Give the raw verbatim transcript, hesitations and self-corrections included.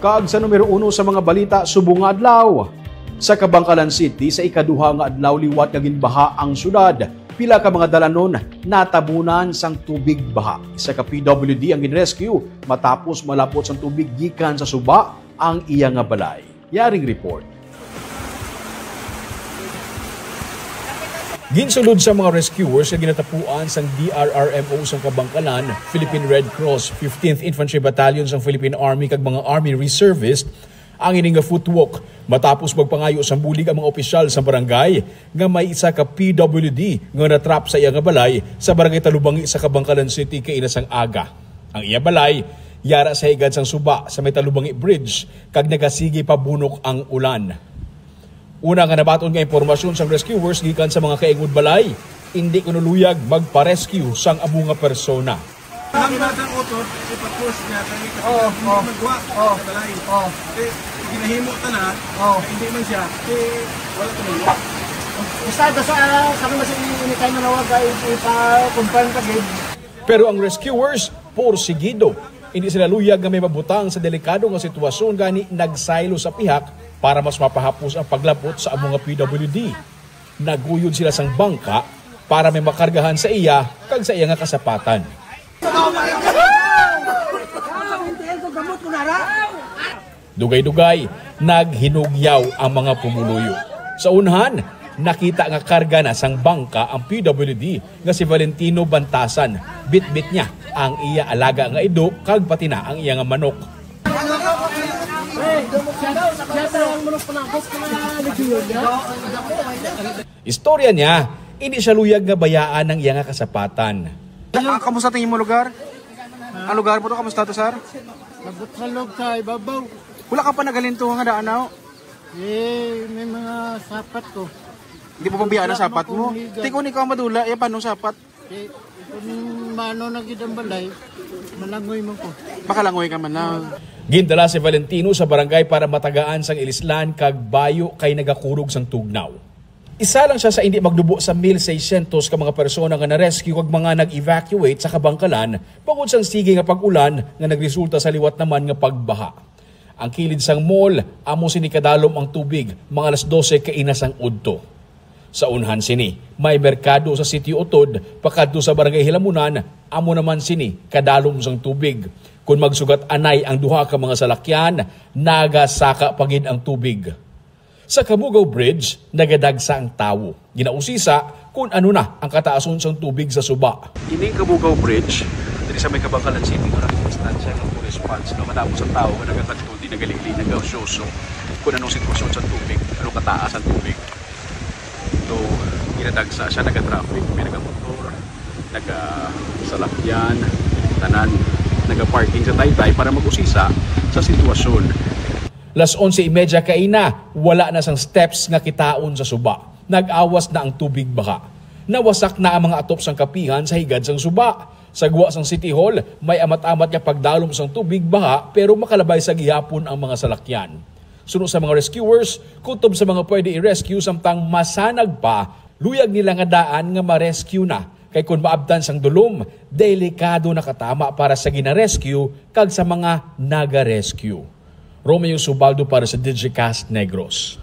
Kag sa numero uno sa mga balita subong nga adlaw, sa Kabankalan City, sa ikaduha nga adlaw liwat nga ginbaha ang syudad, pila ka mga dalanon natabunan sang tubig baha. Isa ka P W D ang ginrescue matapos malapot sang tubig gikan sa suba ang iya nga balay. Yaring report. Ginsulod sa mga rescuers nga ginatapuan sang D R R M O sang Kabankalan, Philippine Red Cross, fifteenth Infantry Battalion sang Philippine Army kag mga Army Reservist ang ini nga footwalk matapos magpangayo sang bulig ang mga opisyal sa barangay nga may isa ka P W D nga natrap sa iya nga balay sa barangay Talubangi sa Kabankalan City kaina sang aga. Ang iya balay yara sa higad sang suba sa may Talubangi Bridge kag nagasigi pa bunok ang ulan. Una nga nabaton nga impormasyon sang rescuers gikan sa mga kaingod balay, indi kuno luyag magpa-rescue sang amo nga persona. Ang nasa utod, ipa-push niya kay kasi Oo, hindi oo. magwa Oo. sa balay. Oo. Eh, ginahimo ta na, Oo. hindi man siya, eh, wala tuloy. Basta, basta, ah, kami mas ini-, ini tayo manawag, ah, ipa-confirm ka, Gabe. Pero ang rescuers, porsigido. Hindi sila luyag nga may mabutang sa delikado nga sitwasyon, gani nagsaylo sa pihak para mas mapahapos ang paglapot sa amo nga P W D. Naguyod sila sang bangka para may makargahan sa iya kag sa iya nga kasapatan. Dugay-dugay, naghinugyaw ang mga pumuluyo. Sa unhan, nakita nga karga na sang bangka ang P W D nga si Valentino Bantasan. Bitbit niya ang iya alaga nga ido kag pati na ang iya nga manok. Istorya niya, hindi siya luyag nga bayaan ang iya nga kasapatan. Ah, kamusta tingin mo lugar? Ang lugar mo to, kamusta to, sir? Nabuthalog sa ibabaw. Wala ka pa nagalintuhan nga daan, no? Eh, may mga sapat ko. Hindi mo pang biyaan ang Wala sapat man mo? kong higa. Tikon ikaw madula, eh, paano sapat? Eh, kung mano na gid ang balay, malangoy man ko. Makalangoy ka man lang. Gindala si Valentino sa barangay para matagaan sang ilislan kag bayo kay nagakurog sang tugnaw. Isa lang siya sa indi magdubo sa mil seiscientos ka mga persona nga na-rescue kag mga nag-evacuate sa Kabangkalan bangod sang sige nga pag-ulan nga nagresulta sa liwat naman nga pagbaha. Ang kilid sang mall, amo sini kadalom ang tubig, mga alas dose kaina sang udto. Sa unhan sini, may merkado sa Sitio Utod, pakadto sa Barangay Hilamunan, amo naman sini kadalom sang tubig. Kon magsugat anay ang duha ka mga salakyan, nagasaka pa gid ang tubig. Sa Kabugaw Bridge, nagadagsa ang tawo. Ginausisa kung ano na ang kataason sang tubig sa suba. Ining Kabugaw Bridge, diri sa may Kabangkalan City, no, naging instansya ng response, no, matapos ang tao nga nagakadto, di nagalili, nag-osyoso kung anong sitwasyon sa tubig, ano kataas ang tubig. So, ginadagsa siya, naga-traffic, may nagamotor, naga-salakyan, tanan, naga-parking sa taytay para mag-usisa sa sitwasyon. Las onse y media kaina, wala na sang steps nga kitaon sa suba. Nag-awas na ang tubig baha. Nawasak na ang mga atop sang kapihan sa higad sang suba. Sa gwa sang City Hall, may amat-amat nga pagdalom sang tubig baha, pero makalabay sa gihapon ang mga salakyan. Suno sa mga rescuers, kutob sa mga pwede i-rescue samtang masanag pa, luyag nila nga daan nga ma-rescue na. Kay kon maabtan sang dulom, delikado na katama para sa gina-rescue kag sa mga naga-rescue. Romeo Subaldo para sa Digicast Negros.